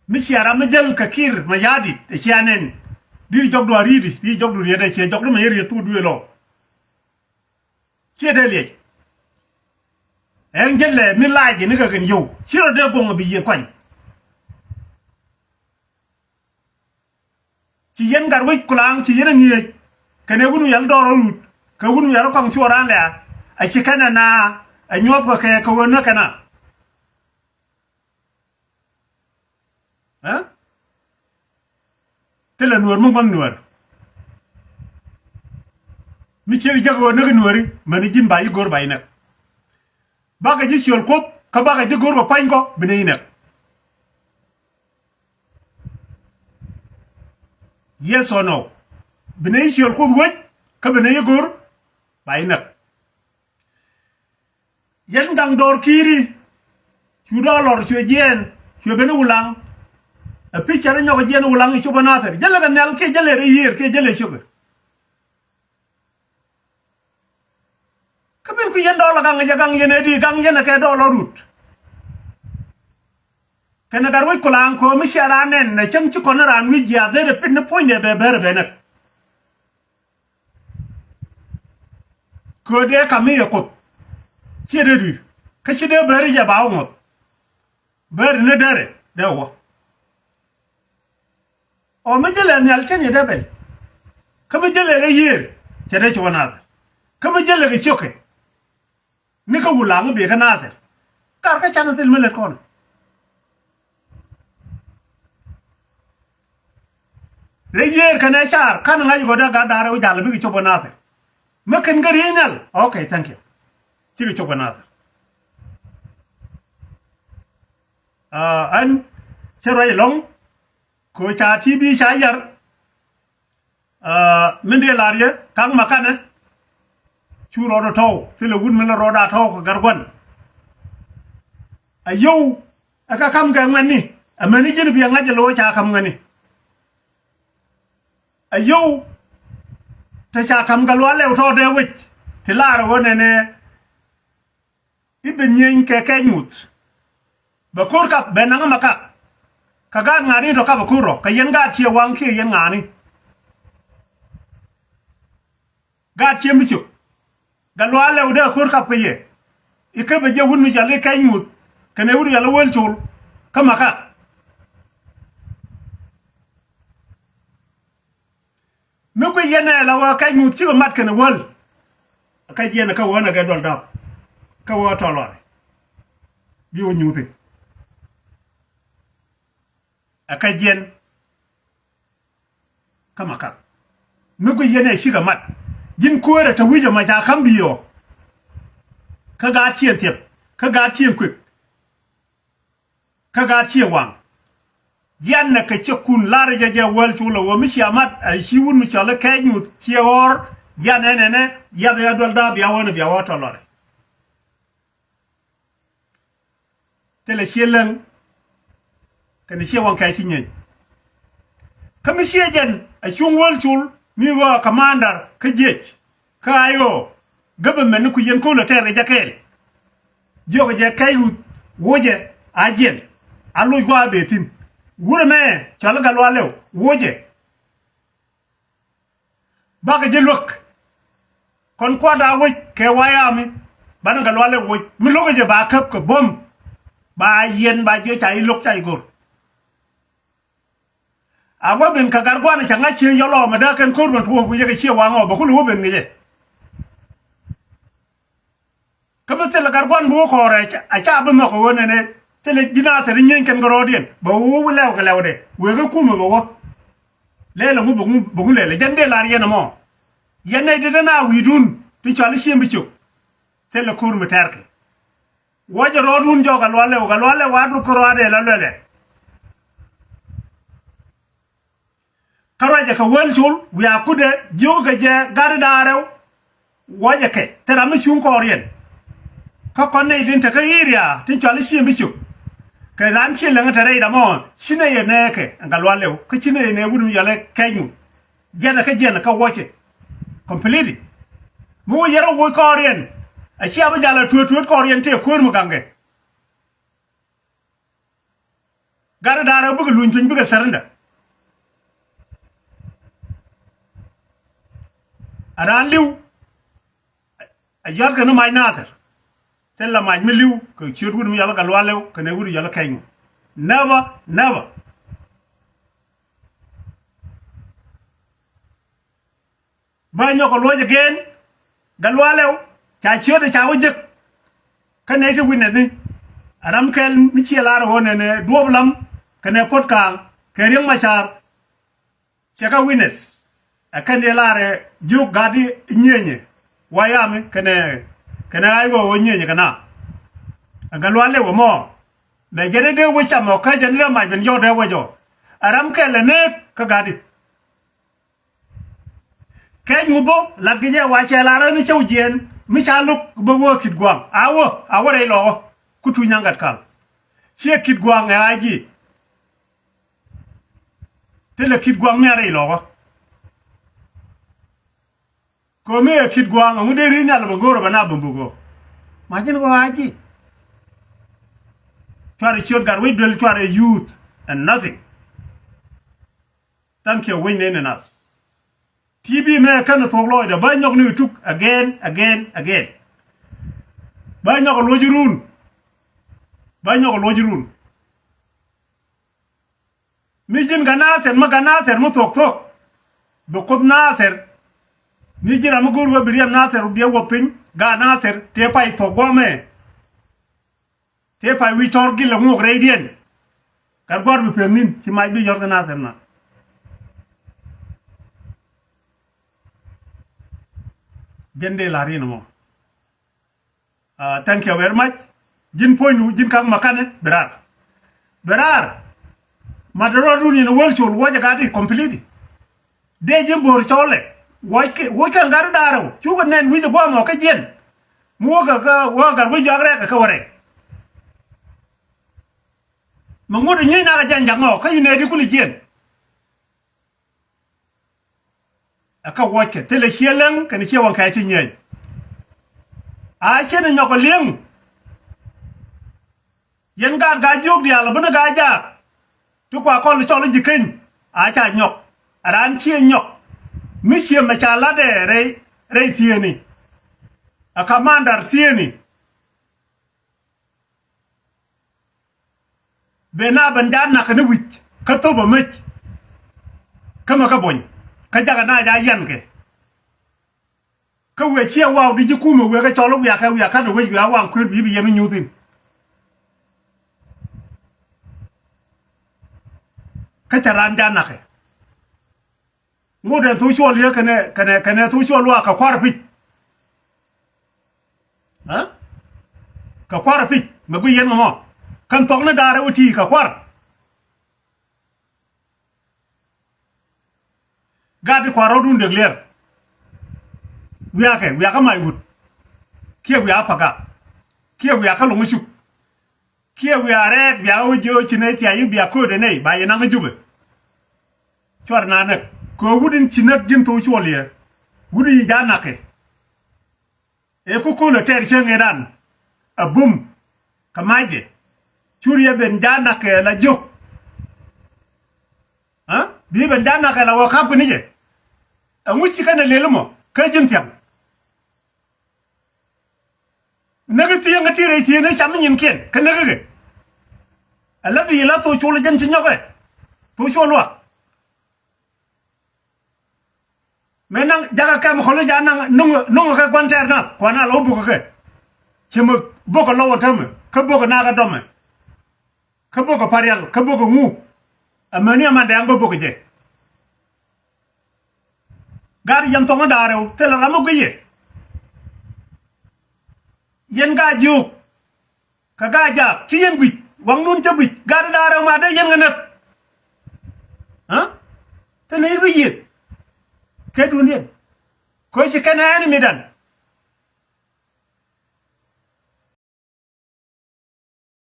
Mi cia ram mi jäl kɛ Kiir Mayardit ɛ cia nɛn. Di jɔkdu a ri̱i̱di, di jɔkdu riɛt ɛ cia jɔkdu mɛ yɛ riɛt thuk duëël ɔ. Ciɛ dee liɛc. Ɛn jälɛ mi lac jɛ ni kɛ kɛn yio̱w ci rɔ dee guɔ̱ŋ bi yiëë kuany. Ci yɛn gat wec kulaŋ ci yɛn a ŋi̱eec. Kɛn ɛ wun wial dɔɔr rɔ rut kɛ wun wial rɔ kɔŋ cuɔɔr an lɛ̈a. A ci kɛn ɛ na ɛ nyuɔth kɛ kɛ kɛ ɣöö näk kɛn a. Ɛ thilɛ nuäär mi ŋuɔ̱th nuäär. Mi ciek jiäk ɣöö näk nuääri mäni ji̱n ba yi go̱r ba yi näk. Bakɛ ji̱ ciöl Kuoth kä bakɛ ji̱ go̱r kɛ pua̱ny kɔ bi nɛy yi näk. Yes or no? Bi nɛy yi ciöl Kuoth wec kä bi nɛy yi go̱r ba yi näk. Yɛn gaŋ dɔɔr ki̱i̱ri. Cu dɔɔr lɔr cuɛ jiɛɛn cuɛ ben i̱ Wulaŋ. Ɛ pi̱c cɛ rɔ nyɔk jiɛɛn i̱ Wulaŋ i̱ cop ɛ Nathir jälɛ kɛ nhial kiɛ jälɛ rɛy yiëër kiɛ jälɛ ciökɛ. Kä ben kui̱ yɛn dɔɔl ɛ gaŋ jɛ gaŋ yɛn ɛ di gaŋ yɛn ɛ kɛ dɔɔl ɔ rut. Kɛnɛ gat wec kulaŋ köö mi cia raan nɛn ɛ cäŋ ci kɔn raan wi̱c jiaath dee rɛ pit ni puɔ̱nydɛ bɛ bɛr ɛ bɛ näk. Köödɛ kam mi yɛ Kuoth ciɛ dee dui̱r kä ci dee beri jɛ ba wä ŋuɔth. Beri ni derɛ dee wä. Ɔ mi jälɛ nhial cä ni dee bɛl. Kä mi jälɛ rɛy yiëër cɛ dee ci wä Nathir. Kä mi jälɛ kɛ ciökɛ. Ni kä Wulaŋ bi kä Nathir. Kar kä canɛ thil mi lät kɔn. Rɛy yiëër kɛnɛ car kan ŋa̱c gɔ̱dɛ gat da̱rɛ wi̱c jal bikɛ cop kä Nathir. Mi kɛn kä ri̱i̱nyal. Okay, thank you. Cikɛ cop kä Nathir. Aa, ɛn cä ruac ɛlɔ̱ŋ. Kɛ ca ti bi ca yar. Aa, min dee lar yɛ ka̱ŋ makanɛ. Cu rɔɔdɛ tɔ̱w thilɛ wut mi la rɔɔda tɔ̱w kɛ gar gua̱n. A yio̱w ɛ kä ka̱m kɛ ŋuɛ̈tni. Amäni ji̱n bi a ŋa̱c ɛ lo̱c ca ka̱m ŋuɛ̈tni. A yio̱w te ca ka̱m kɛ luaal lɛw tɔ̱ dee wec ti laar ɛ ɣöö nɛnɛ. I̱ bɛ nyieny kɛ kɛc ŋuth. Bɛ ko̱r kap bɛ naŋ makak. Kɛ gaat ŋa̱a̱ni tɔ kap bɛ ko̱r rɔ kɛ yɛn gaat ciɛ waŋ kiɛ yɛn ŋa̱a̱ni. Gaat ciɛ mi cök. Gatluak Lɛw dee ko̱r kap kɛ yɛ. I̱ kä bɛ jɛ wut mi cɔal i̱ kɛc ŋuth kɛnɛ wut cɔal i̱ Wäl Col kä makak. Mi guic yɛn ɛ la wä kɛc ŋuth cikɛ mat kɛnɛ wäl. Kɛc yɛn kä wä nɛ kɛ duɔl dap kä wä tɔlɔr. Bi wä nyuuthi. Ɛ kɛc yɛn kä makak. Mi guic yɛn ɛ cikɛ mat. Ji̱n kuäärɛ te wi̱cɛ ma ca ka̱m bi̱i̱ ɔ. Kä gaat ciɛ thiɛp kä gaat ciɛ kuek. Kä gaat ciɛ waŋ. Jian nɛ kɛ cɛ kun lar jɛ jɛ Wäl Col ɛ wä mi cia mat ɛ ci wut mi cɔl i̱ kɛɛc ŋuth ciɛ ɣɔr. Jian ɛnɛnɛ jiath ɛ duɔl da̱a̱ bia wä ni bia wä tɔlɔrɛ. Thilɛ ciɛ läŋ. Kɛnɛ ciɛ waŋ kɛɛc ci nyieeny. Kä mi ciɛ jɛn ɛ cuŋ Wäl Col mi ɣöö ɛ commander kä jiec. Kä a i̱ ɣöö government ni ku yɛn ko̱l ɛ tɛɛr kɛ jɛ kɛɛl. Jiɔkɛ jɛ kɛc wuth wocɛ a jiɛn. A loc gua̱a̱th ëë thi̱n wurɛ mɛ cɔl i̱ Gatluak Lɛw wocɛ. Bakɛ jɛ luäk. Kɔn kuat a woc kɛ wayami. Banɛ Gatluak Lɛw woc mi lo̱kɛ jɛ ba käp kɛ bo̱m. Ba yiɛn ba jiɔ ca i̱ lo̱k ca i̱ go̱r. A wä ben kɛ gat gua̱n ca ŋa̱c cieŋ yɔlɔ mɛ dee kɛn ko̱r ben tuɔɔk wi̱cɛ kɛ ciɛ waŋ ɔ bɛ kulɛ wä ben ŋi̱cɛ. Kä mi thilɛ gat gua̱n bi wä kɔɔrɛ a ca bi nhɔk ɛ ɣöö nɛnɛ thilɛ ji̱ Nathɛr i̱ nyieeny kɛn kɛ rɔɔdiɛn bɛ wä wä lɛw kɛ lɛwdɛ wëë kä kumɛ bɛ wä. Lɛl ɛŋu bɛ ŋu lɛl ɛ jɛn dee lar yɛn ɛmɔ. Yɛn nɛy dee dee na wi̱i̱dun ti cɔal i̱ cieŋ bi cök. Thilɛ ko̱r mi tɛrkɛ. Wuɔcɛ rɔɔdun jɔk Gatluak Lɛw, Gatluak Lɛw a duk kärɔaadɛ la luɛlɛ. Kä ruacɛ kɛ Wäl Col wiaa kutdɛ jiökɛ jɛ gat i̱ da̱a̱ rɛw. Wuɔcɛ kɛ te ram mi cuŋ kɔɔriɛn. Kä kɔn nɛy tin te kä area tin cɔal i̱ cieŋ bi cök. Kɛ raan ciɛ läŋ te rɛy ram ɔ ci nɛy ɛ nɛɛkɛ ɛn Gatluak Lɛw kä ci nɛy ɛ nɛɛ wut mi cɔal i̱ kɛɛc ŋuth. Jiɛn kä jiɛn kä wuɔcɛ. Completely. Mi wä yɛrɛ woc kɔɔriɛn. A cia bi jal a tuet tuet kɔɔriɛn tëë kuäär mi gaŋkɛ. Gat i̱ da̱a̱r ɛ bikɛ luny piny bikɛ surrender. A raan li̱w. A yɔ̱a̱tkɛ ni mac Nathɛr. Thilɛ mac mi li̱w kɛ ciöt wut mi yɔl i̱ Gatluak Lɛw kɛnɛ wut yɔl i̱ kɛny. Never, never. Bä nyɔk kɛ luɔc again. Gatluak Lɛw ca ciötdɛ ca wä jek. Kä nɛy ti witness ni a ram kɛl mi ciɛ lar ɛ ɣöö nɛnɛ Duɔ̱ɔ̱p Lam kɛnɛ Kuɔt Kaaŋ kɛ Riek Macar. Cɛ kɛ witness ɛ kɛn dee lar ɛ jiök gat i̱ nyienyɛ wayami kɛnɛ kɛnɛ ɣa̱c wä ɣöö nyienyɛ kɛ na. Ɛ Gatluak Lɛw ɛmɔ. Bɛ jɛn i̱ dee wä cam ɔ kä jɛn i̱ dee mac ben jɔw dee wä jɔw. Ɛ ram kɛl ɛ neek kä gat i̱. Kɛ nyuth bä lat kɛ jɛ wa cɛ lar ni cäw jiɛn mi ca lo̱k bä wä Kit Gua̱a̱ŋ a wä a wä rɛy lɔkä. Ku tuc nyaŋ gat kal ciɛ Kit Gua̱a̱ŋ ɛ a ji̱. Thilɛ Kit Gua̱a̱ŋ mi a rɛy lɔkä. Kɛ mi ɛ Kit Gua̱a̱ŋ ɛŋu dee ri̱i̱n nhial bɛ go̱o̱r bɛ na bɛ buk ɔ. Ma ji̱n kɛ a ji̱. Cuarɛ ciöt gat wec duel cuarɛ youth and nothing. Thank you, wec nɛy ni nath. T V mɛ kɛn thuɔ̱k lɔcdɛ bä nyɔk ni tuk again, again, again. Bä nyɔk luɔc run. Bä nyɔk luɔc run. Mi ji̱n gat Nathɛr, mi gat Nathɛr mi thuɔ̱k thuɔ̱k. Bi Kuoth Nathɛr. Mi ji̱n ram mi go̱o̱r wee bi riɛm Nathɛr biɛ wuɔth piny, gat Nathɛr tëë pay thuɔ̱k guɔ̱mɛ. Tëë pay wi̱i̱ tɔr gilɛ ŋuɔk rɛydiɛn. Gat gua̱r bi peth ni̱n ci mac bi yɔ̱r kɛ Nathɛr na. Jɛn dee la̱r in ɛmɔ. Ah, thank you very much. Ji̱n puɔ̱nydu ji̱n ka̱k makanɛ bi raar. Bi raar. Mat rɔɔdun in Wäl Col wuɔcɛ gat i̱ complete. Dee ji̱n bo̱o̱r cɔɔlɛ wuɔckɛ wuɔckɛ gat i̱ da̱a̱r rɛw cukɛ nɛn wi̱cɛ gua̱a̱mɔ kä jiɛn. Mi wäkɛ kä wäkɛ gat wec jɔak rɛɛk kɛ wä rɛy. Mi ŋut i̱ nyiec nakɛ jɛn ja̱k ŋɔ kä yi nɛɛdi kul i̱ jiɛn. Ɛ kä wuɔckɛ thilɛ ciɛ läŋ kɛnɛ ciɛ waŋ kɛɛc ti nyieny. A cien i̱ nyɔk ɛ li̱eŋ. Yɛn gaat gaa jiök diaal a bi ni gaa jaak. Ti kua kɔl cɔl i̱ ji̱ keny a ca nyɔk. A raan cie nyɔk mi ciëmɛ ca la̱tdɛ rɛy rɛy thiëëni. A kamandar thiëëni. Ben a ben jaat nakä ni wi̱c kä thop a mec. Kä mɛ kä buɔ̱ny kä jakä na ja yian kɛ. Kä wëë ciɛ waw di ji̱ kumɛ wëë kä cɔl wiakɛ wiakä ni wec wiakä waŋ kuëër bi bi yɛn ni nyuuthin. Kä cɛ raan jaat nakä. Ŋot ɛn thok cuɔl yɛ kɛnɛ kɛnɛ kɛnɛ thok cuɔl wa kɛ kuar pic. Ɛ kɛ kuar pic mɛ gui yɛn ŋɔ kɛn thɔk ni da̱rɛ wä ti kɛ kuar. Gat di kuar rɔɔdun dek liɛr. Wiakɛ wiakä mac wut kiɛ wiakä pagak kiɛ wiakä loŋ cuk. Kiɛ wiaa rɛɛk bia wä jiö ci nɛy thiac i̱ bia köödɛ nɛy ba yɛ naŋ kä Jubɛ. Cuar na näk kɛ wut in ci näk ji̱n thok cuɔl yɛ. Wut in ja̱ nakä. Ëë ku köl ɛ tɛɛr cäŋ ëëdan. A bum kɛ macdɛ. Cur yɛ ben ja̱ nakä la jiök. Aa bi ben ja̱ nakä la wä kap kɛ ni jɛ. Ɛŋu ci kɛn ɛ lel mɔ kä ji̱n thiaŋ. Näk i̱ thieŋ kä ti rɛy thieŋ ni cam ni nyinkiɛn kä näk ikɛ. Ɛ la bi la thok col jɛn ci nyɔkɛ. Thok col luak. Mëë naŋ jakä kɛm kɔl i̱ ja naŋ nuŋ nuŋ kɛ gua̱n tɛɛr nath kuan a lɔ buk kɛ. Ci mi bok kɛ lɔw ɛ tämɛ kä bok kɛ nakä dɔmɛ. Kä bok kɛ parial kä bok kɛ ŋu. Amäni aman dɛɛŋ bä bok kɛ jɛ. Gat yɛn thɔŋä da̱a̱r rɛw thilɛ ram mi gui̱c yɛ. Yɛn gaa jiök. Kɛ gaa jaak ci yɛn gui̱c waŋdun cä gui̱c gat da̱a̱r rɛw ma dee yɛn kɛ näk. Aa thilɛ i̱ gui̱c yɛ. Kɛ dun yɛn. Kɛ ci kɛn ɛ enemy dan.